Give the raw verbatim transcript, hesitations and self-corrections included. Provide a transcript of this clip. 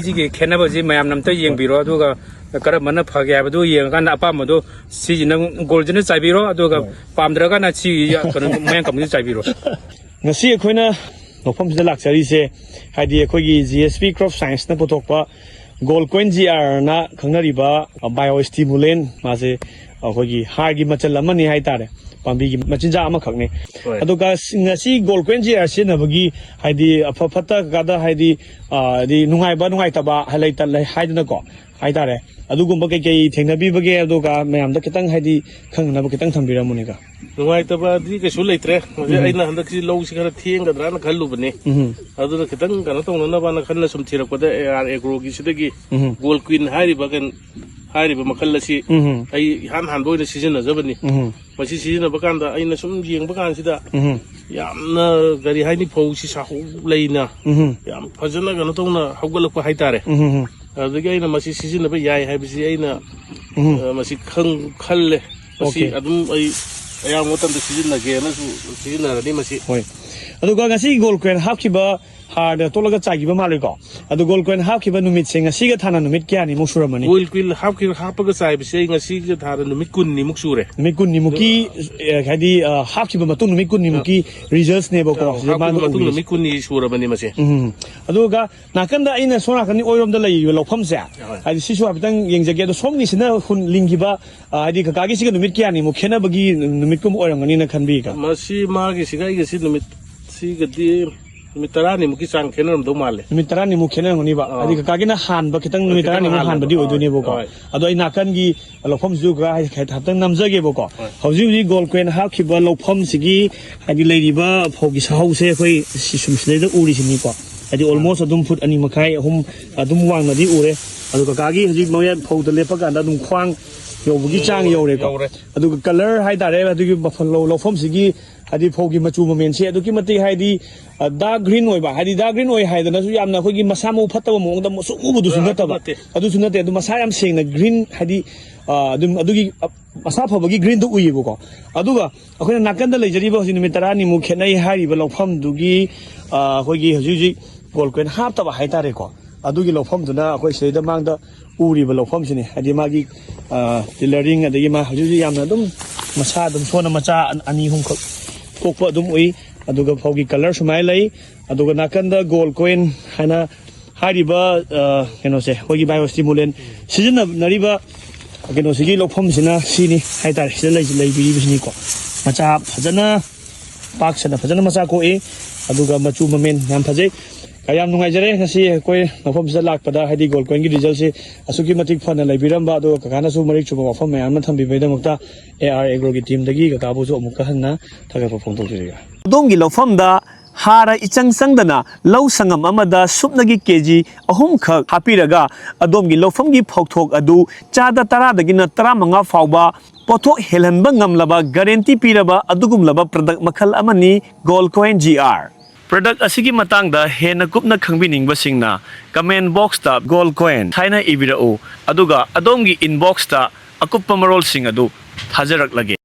ꯁꯤꯒꯤ ꯈꯦꯠꯅꯕꯁꯤ ꯃꯌꯥꯝꯅ ꯑꯝꯇ ꯌꯦꯡꯕꯤꯔꯣ, ꯑꯗꯨꯒ ꯀꯔꯝꯕꯅ ꯐꯒꯦ ꯍꯥꯏꯕꯗꯨ ꯌꯦꯡꯉꯀꯥꯟꯗ ꯑꯄꯥꯝꯕꯗꯣ ꯁꯤꯁꯤꯅ ꯒꯣꯜꯁꯤꯅ ꯆꯥꯏꯕꯤꯔꯣ, ꯑꯗꯨꯒ ꯍꯣꯏ꯫ ꯄꯥꯝꯗ꯭ꯔꯒꯅ ꯁꯤ ꯀꯩꯅꯣ ꯃꯌꯥꯡ ꯀꯝꯄꯅꯤꯗ ꯆꯥꯏꯕꯤꯔꯣ꯫ ꯉꯁꯤ ꯑꯩꯈꯣꯏꯅ ꯃꯐꯝꯁꯤꯗ ꯂꯥꯛꯆꯔꯤꯁꯦ, ꯍꯥꯏꯗꯤ ꯑꯩꯈꯣꯏꯒꯤ G S P Crop Scienceꯅ ꯄꯨꯊꯣꯛꯄ ꯒꯣꯜ ꯀꯣꯏꯟ ꯖꯤ ꯑꯥꯔꯅ ꯈꯪꯅꯔꯤꯕ ꯕꯥꯏꯑꯣ ꯁ꯭ꯇꯤꯃꯨꯂꯦꯟ, ꯃꯥꯁꯦ ꯑꯩꯈꯣꯏꯒꯤ ꯍꯥꯔꯒꯤ ꯃꯆꯜ ꯑꯃꯅꯤ ꯍꯥꯏꯇꯥꯔꯦ, ꯄꯥꯝꯕꯤꯒꯤ ꯃꯆꯤꯟꯖꯥꯛ ꯑꯃꯈꯛꯅꯤ꯫ ꯍꯣꯏ꯫ ꯑꯗꯨꯒ ꯁꯤ-, ꯉꯁꯤ ꯒꯣꯜ ꯀꯣꯏꯟ ꯖꯤ ꯑꯥꯔ ꯁꯤꯖꯤꯟꯅꯕꯒꯤ ꯍꯥꯏꯗꯤ ꯑꯐ ꯐꯠꯇ ꯀꯥꯗ ꯍꯥꯏꯗꯤ, ꯑ, ꯍꯥꯏꯗꯤ ꯅꯨꯡꯉꯥꯏꯕ ꯅꯨꯡꯉꯥꯏꯇꯕ ꯍꯥꯏ-, ꯂꯩꯇ-, ꯂꯩ ꯍꯥꯏꯗꯅꯀꯣ ꯍꯥꯏꯇꯥꯔꯦ, ꯑꯗꯨꯒꯨꯝꯕ ꯀꯩꯀꯩ ꯊꯦꯡꯅꯕꯤꯕꯒꯦ? ꯑꯗꯨꯒ ꯃꯌꯥꯝꯗ ꯈꯤꯇꯪ ꯍꯥꯏꯗꯤ ꯈꯪꯅꯅꯕ ꯈꯤꯇꯪ ꯊꯝꯕꯤꯔꯝꯃꯨꯅꯦꯀꯣ꯫ ꯅꯨꯡꯉꯥꯏꯇꯕꯗꯤ ꯀꯩꯁꯨ ꯂꯩꯇ꯭ꯔꯦ꯫ ꯍꯧꯖꯤꯛ ꯎꯝ꯫ ꯑꯩꯅ ꯍꯟꯗꯛꯁꯤ ꯂꯧꯁꯤ ꯈꯔ ꯊꯦꯡꯒꯗ꯭ꯔꯥꯅ ꯈꯜꯂꯨꯕꯅꯤ꯫ ꯎꯝ꯫ ꯑꯗꯨꯅ ꯈꯤꯇꯪ ꯀꯩꯅꯣ ꯇꯧꯅꯅꯕꯅ ꯈꯟꯅ ꯁꯨꯝ ꯊꯤꯔꯛꯄꯗ ꯑꯦ ꯑꯥꯔ ꯑꯦꯒ꯭ꯔꯣꯒꯤ ꯁꯤꯗꯒꯤ ꯎꯝ꯫ ꯒꯣꯜ ꯀ꯭ꯋꯤꯟ ꯍꯥꯏꯔꯤꯕ ꯀꯩꯅꯣ, ꯍꯥꯏꯔꯤꯕ ꯃꯈꯜ ꯑꯁꯤ ꯎꯝ꯫ ꯑꯩ ꯏꯍꯥꯟ ꯍꯥꯟꯕ ꯑꯣꯏꯅ ꯁꯤꯖꯤꯟꯅꯖꯕꯅꯤ꯫ ꯎꯝ꯫ ꯃꯁꯤ ꯁꯤꯖꯤꯟꯅꯕ ꯀꯥꯟꯗ ꯑꯩꯅ ꯁꯨꯝ ꯌꯦꯡꯕ ꯀꯥꯟꯁꯤꯗ ꯎꯝ꯫ ꯌꯥꯝꯅ, ꯀꯔꯤ ꯍꯥꯏꯅꯤ, ꯐꯧꯁꯤ ꯁꯥꯍꯧ ꯂꯩꯅ ꯎꯝ꯫ ꯌꯥꯝ ꯐꯖꯅ ꯀꯩꯅꯣ ꯇꯧꯅ ꯍꯧꯒꯠꯂꯛꯄ ꯍꯥꯏꯇꯥꯔꯦ꯫ ꯎꯝ꯫ ꯑꯗꯨꯗꯒꯤ ꯑꯩꯅ ꯃꯁꯤ ꯁꯤꯖꯤꯟꯅꯕ ꯌꯥꯏ ꯍꯥꯏꯕꯁꯤ ꯑꯩꯅ, ꯎꯝ꯫ ꯑ, ꯃꯁꯤ ꯈꯪ-, ꯈꯜꯂꯦ꯫ ꯃꯁꯤ ꯑꯣꯀꯦ꯫ ꯑꯗꯨꯝ ꯑꯩ ꯑꯌꯥꯝꯕ ꯃꯇꯝꯗ ꯁꯤꯖꯤꯟꯅꯒꯦꯅꯁꯨ ꯁꯤꯖꯤꯟꯅꯔꯅꯤ ꯃꯁꯤ꯫ ꯍꯣꯏ꯫ ꯑꯗꯨꯒ ꯉꯁꯤ ꯒꯣꯜ ꯀ꯭ꯋꯤꯟ ꯍꯥꯞꯈꯤꯕ ꯍꯥꯔꯗ ꯇꯣꯠꯂꯒ ꯆꯥꯏꯈꯤꯕ ꯃꯥꯜꯂꯦꯀꯣ? ꯑꯗꯨ ꯒꯣꯜ ꯀ꯭ꯋꯤꯟ ꯍꯥꯞꯈꯤꯕ ꯅꯨꯃꯤꯠꯁꯦ ꯉꯁꯤꯒ ꯊꯥꯅ ꯅꯨꯃꯤꯠ ꯀꯌꯥꯅꯤꯃꯨꯛ ꯁꯨꯔꯝꯃꯅꯤ? ꯒꯣꯜ ꯀ꯭ꯋꯤꯟ ꯍꯥꯞꯈꯤꯕ, ꯍꯥꯞꯄꯒ ꯆꯥꯏꯕꯁꯦ ꯑꯩ ꯉꯁꯤꯒ ꯊꯥꯅ ꯅꯨꯃꯤꯠ ꯀꯨꯟꯅꯤꯃꯨꯛ ꯁꯨꯔꯦ꯫ ꯅꯨꯃꯤꯠ ꯀꯨꯟꯅꯤꯃꯨꯛꯀꯤ, ꯑꯗꯨ ꯑꯦ, ꯍꯥꯏꯗꯤ, ꯑ, ꯍꯥꯞꯈꯤꯕ ꯃꯇꯨꯡ ꯅꯨꯃꯤꯠ ꯀꯨꯟꯅꯤꯃꯨꯛꯀꯤ ꯑ, ꯔꯤꯖꯜꯠꯁꯅꯦꯕꯀꯣ ꯑ, ꯁꯤꯗ ꯍꯥꯞꯈꯤꯕ ꯃꯥꯅ ꯃꯇꯨꯡ ꯎꯔꯤꯁꯦ꯫ ꯅꯨꯃꯤꯠ ꯀꯨꯟꯅꯤ ꯁꯨꯔꯕꯅꯤ ꯃꯁꯦ꯫ ꯎꯝ꯫ ꯑꯗꯨꯒ ꯅꯥꯀꯟꯗ ꯑꯩꯅ ꯁꯣꯝ ꯅꯥꯀꯟꯒꯤ ꯑꯣꯏꯔꯣꯝꯗ ꯂꯩꯔꯤꯕ ꯂꯧꯐꯝꯁꯦ, ꯍꯣꯏ꯫ ꯍꯥꯏꯗꯤ ꯁꯤꯁꯨ ꯍꯥꯏꯐꯦꯠꯇꯪ ꯌꯦꯡꯖꯒꯦ꯫ ꯑꯗꯣ ꯁꯣꯝꯒꯤꯁꯤꯅ ꯍꯨꯟ-, ꯂꯤꯡꯈꯤꯕ, ꯑ, ꯍꯥꯏꯗꯤ ꯀꯀꯥꯒꯤꯁꯤꯒ ꯅꯨꯃꯤꯠ ꯀꯌꯥꯅꯤꯃꯨꯛ ꯈꯦꯠꯅꯕꯒꯤ ꯅꯨꯃꯤꯠꯀꯨꯝꯕ ꯑꯣꯏꯔꯝꯒꯅꯤꯅ ꯈꯟꯕꯤꯒꯦ? ꯃꯁꯤ ꯃꯥꯒꯤꯁꯤꯒ ꯑꯩꯒꯤꯁꯤ ꯅꯨꯃꯤꯠ ꯁꯤꯒꯗꯤ ꯅꯨꯃꯤꯠ ꯇꯔꯥꯅꯤꯃꯨꯛꯀꯤ ꯆꯥꯡ ꯈꯦꯠꯅꯔꯝꯗꯧ ꯃꯥꯜꯂꯦ꯫ ꯅꯨꯃꯤꯠ ꯇꯔꯥꯅꯤꯃꯨꯛ ꯈꯦꯠꯅꯔꯝꯒꯅꯤꯕ꯫ ꯑꯥ꯫ ꯍꯥꯏꯗꯤ ꯀꯀꯥꯒꯤꯅ ꯍꯥꯟꯕ ꯈꯤꯇꯪ ꯍꯣꯏ, ꯅꯨꯃꯤꯠ ꯈꯤꯇꯪ ꯇꯔꯥꯅꯤꯃꯨꯛ ꯍꯥꯟꯕ꯫ ꯍꯥꯟꯕꯗꯤ ꯍꯣꯏ, ꯑꯣꯏꯗꯣꯏꯅꯦꯕꯀꯣ꯫ ꯍꯣꯏ꯫ ꯑꯗꯣ ꯑꯩ ꯅꯥꯀꯟꯒꯤ ꯂꯧꯐꯝꯁꯤꯁꯨ ꯈꯔ ꯍꯥꯏ-, ꯍꯥꯏꯐꯦꯠꯇꯪ ꯅꯝꯖꯒꯦꯕꯀꯣ꯫ ꯍꯣꯏ꯫ ꯍꯧꯖꯤꯛ ꯍꯧꯖꯤꯛ ꯒꯣꯜ ꯀ꯭ꯋꯤꯟ ꯍꯥꯞꯈꯤꯕ ꯂꯧꯐꯝꯁꯤꯒꯤ ꯍꯥꯏꯗꯤ ꯂꯩꯔꯤꯕ ꯐꯧꯒꯤ ꯁꯥꯍꯧꯁꯦ ꯑꯩꯈꯣꯏ ꯁꯤ-, ꯁꯨꯝ ꯁꯤꯗꯩꯗ ꯎꯔꯤꯁꯤꯅꯤꯀꯣ꯫ ꯍꯥꯏꯗꯤ ꯑꯥ꯫ Almost ꯑꯗꯨꯝ ꯐꯨꯠ ꯑꯅꯤ ꯃꯈꯥꯏ, ꯑꯍꯨꯝ ꯑꯗꯨꯝ ꯋꯥꯡꯅꯗꯤ ꯎꯔꯦ꯫ ꯑꯗꯣ ꯀꯀꯥꯒꯤ ꯍꯧꯖꯤꯛ ꯃꯌꯥ ꯐꯧꯗ ꯂꯦꯞꯄ ꯀꯥꯟꯗ ꯑꯗꯨꯝ ꯈ꯭ꯋꯥꯡ ꯌꯧꯕꯒꯤ ꯆꯥꯡ ꯌꯧꯔꯦꯀꯣ꯫ ꯌꯧꯔꯦ꯫ ꯑꯗꯨꯒ colour ꯍꯥꯏꯇꯥꯔꯦ, ꯑꯗꯨꯒꯤ ꯃꯐꯝ ꯂꯧ-, ꯂꯧꯐꯝꯁꯤꯒꯤ ꯍꯥꯏꯗꯤ ꯐꯧꯒꯤ ꯃꯆꯨ ꯃꯃꯦꯟꯁꯦ ꯑꯗꯨꯛꯀꯤ ꯃꯇꯤꯛ ꯍꯥꯏꯗꯤ, ꯑ, dark green ꯑꯣꯏꯕ, ꯍꯥꯏꯗꯤ dark green ꯑꯣꯏ ꯍꯥꯏꯗꯅꯁꯨ ꯌꯥꯝꯅ ꯑꯩꯈꯣꯏꯒꯤ ꯃꯁꯥ ꯃꯎ ꯐꯠꯇꯕ ꯃꯑꯣꯡꯗ ꯃꯨꯁꯨꯛ ꯃꯨꯕꯗꯨꯁꯨ ꯑ, ꯑꯗꯨ ꯅꯠꯇꯕ, ꯅꯠꯇꯦ꯫ ꯑꯗꯨꯁꯨ ꯅꯠꯇꯦ, ꯑꯗꯨ ꯃꯁꯥ ꯌꯥꯝ ꯁꯦꯡꯅ green, ꯍꯥꯏꯗꯤ, ꯑ, ꯑꯗꯨꯝ ꯑꯗꯨꯒꯤ, ꯑ, ꯃꯁꯥ ꯐꯕꯒꯤ greenꯗꯨ ꯎꯏꯌꯦꯕꯀꯣ꯫ ꯑꯗꯨꯒ ꯑꯩꯈꯣꯏꯅ ꯅꯥꯀꯟꯗ ꯂꯩꯖꯔꯤꯕ ꯍꯧꯖꯤꯛ ꯅꯨꯃꯤꯠ ꯇꯔꯥꯅꯤꯃꯨꯛ ꯈꯦꯠꯅꯩ ꯍꯥꯏꯔꯤꯕ ꯂꯧꯐꯝꯗꯨꯒꯤ, ꯑ, ꯑꯩꯈꯣꯏꯒꯤ ꯍꯧꯖꯤꯛ ꯍꯧꯖꯤꯛ ꯒꯣꯜ ꯀ꯭ꯋꯤꯟ ꯍꯥꯞꯇꯕ ꯍꯥꯏꯇꯥꯔꯦꯀꯣ꯫ ꯑꯗꯨꯒꯤ ꯂꯧꯐꯝꯗꯨꯅ ꯑꯩꯈꯣꯏ ꯁꯤꯗꯩꯗ ꯃꯥꯡꯗ ꯎꯔꯤꯕ ꯂꯧꯐꯝꯁꯤꯅꯤ꯫ ꯍꯥꯏꯗꯤ ꯃꯥꯒꯤ, ꯑ, ꯇꯦꯂꯔꯤꯡ, ꯑꯗꯒꯤ ꯃꯥ ꯍꯧꯖꯤꯛ ꯍꯧꯖꯤꯛ ꯌꯥꯝꯅ ꯑꯗꯨꯝ ꯃꯁꯥ ꯑꯗꯨꯝ ꯁꯣꯟꯅ ꯃꯆꯥ ꯑꯅꯤ ꯑꯍꯨꯝꯈꯛ ꯀꯣꯛꯄ ꯑꯗꯨꯝ ꯎꯏ꯫ ꯑꯗꯨꯒ ꯐꯧꯒꯤ ꯀꯂꯔ ꯁꯨꯃꯥꯏꯅ ꯂꯩ꯫ ꯑꯗꯨꯒ ꯅꯥꯀꯟꯗ ꯒꯣꯜ ꯀꯣꯏꯟ ꯍꯥꯏꯅ ꯍꯥꯏꯔꯤꯕ, ꯑ, ꯀꯩꯅꯣꯁꯦ, ꯑꯩꯈꯣꯏꯒꯤ ꯕꯥꯏꯑꯣ ꯁ꯭ꯇꯤꯃꯨꯂꯦꯟ ꯁꯤꯖꯤꯟꯅꯔꯤꯕ ꯀꯩꯅꯣꯁꯤꯒꯤ ꯂꯧꯐꯝꯁꯤꯅ ꯁꯤꯅꯤ ꯍꯥꯏꯇꯥꯔꯦ꯫ ꯁꯤꯗ ꯂꯩ-, ꯂꯩꯕꯤꯔꯤꯕꯁꯤꯅꯤꯀꯣ꯫ ꯃꯆꯥ ꯐꯖꯅ ꯄꯥꯛ ꯁꯟꯅ ꯐꯖꯅ ꯃꯆꯥ ꯀꯣꯛꯏ꯫ ꯑꯗꯨꯒ ꯃꯆꯨ ꯃꯃꯦꯟ ꯌꯥꯝ ꯐꯖꯩ꯫ ꯌꯥꯝ ꯅꯨꯡꯉꯥꯏꯖꯔꯦ ꯉꯁꯤ ꯑꯩꯈꯣꯏ ꯃꯐꯝꯁꯤꯗ ꯂꯥꯛꯄꯗ, ꯍꯥꯏꯗꯤ ꯒꯣꯜ ꯀꯣꯏꯟꯒꯤ ꯔꯤꯖꯜꯁꯦ ꯑꯁꯨꯛꯀꯤ ꯃꯇꯤꯛ ꯐꯅ ꯂꯩꯕꯤꯔꯝꯕ, ꯑꯗꯨꯒ ꯀꯀꯥꯅꯁꯨ ꯃꯔꯤꯛ ꯆꯨꯝꯕ ꯋꯥꯐꯝ ꯃꯌꯥꯝ ꯑꯃ ꯊꯝꯕꯤꯕꯒꯤꯗꯃꯛꯇ ꯑꯦ ꯑꯥꯔ ꯑꯦꯒ꯭ꯔꯣꯒꯤ ꯇꯤꯝꯗꯒꯤ ꯀꯀꯥꯕꯨꯁꯨ ꯑꯃꯨꯛꯀ ꯍꯟꯅ ꯊꯥꯒꯠꯄ ꯐꯣꯡꯗꯣꯛꯆꯔꯤꯒꯦ꯫ ꯑꯗꯣꯝꯒꯤ ꯂꯧꯐꯝꯗ ꯍꯥꯔ ꯏꯆꯪ ꯆꯪꯗꯅ ꯂꯧ ꯁꯪꯉꯝ ꯑꯃꯗ ꯁꯨꯞꯅꯒꯤ ꯀꯦ ꯖꯤ ꯑꯍꯨꯝꯈꯛ ꯍꯥꯞꯄꯤꯔꯒ ꯑꯗꯣꯝꯒꯤ ꯂꯧꯐꯝꯒꯤ ꯐꯧꯊꯣꯛ ꯑꯗꯨ ꯆꯥꯗ ꯇꯔꯥꯗꯒꯤꯅ ꯇꯔꯥꯃꯉꯥ ꯐꯥꯎꯕ ꯄꯣꯠꯊꯣꯛ ꯍꯦꯜꯍꯟꯕ ꯉꯝꯂꯕ ꯒꯥꯔꯦꯟꯇꯤ ꯄꯤꯔꯕ ꯑꯗꯨꯒꯨꯝꯂꯕ ꯄ꯭ꯔꯗꯛ ꯃꯈꯜ ꯑꯃꯅꯤ gold coin G R. Product ꯑꯁꯤꯒꯤ ꯃꯇꯥꯡꯗ ꯍꯦꯟꯅ ꯀꯨꯞꯅ ꯈꯪꯕꯤꯅꯤꯡꯕꯁꯤꯡꯅ ꯀꯃꯦꯟ ꯕꯣꯛꯁꯇ ꯒꯣꯜ ꯀꯣꯏꯟ ꯍꯥꯏꯅ ꯏꯕꯤꯔꯛꯎ, ꯑꯗꯨꯒ ꯑꯗꯣꯝꯒꯤ ꯏꯟꯕꯣꯛꯁꯇ ꯑꯀꯨꯞꯄ ꯃꯔꯣꯜꯁꯤꯡ ꯑꯗꯨ ꯊꯥꯖꯔꯛꯂꯒꯦ꯫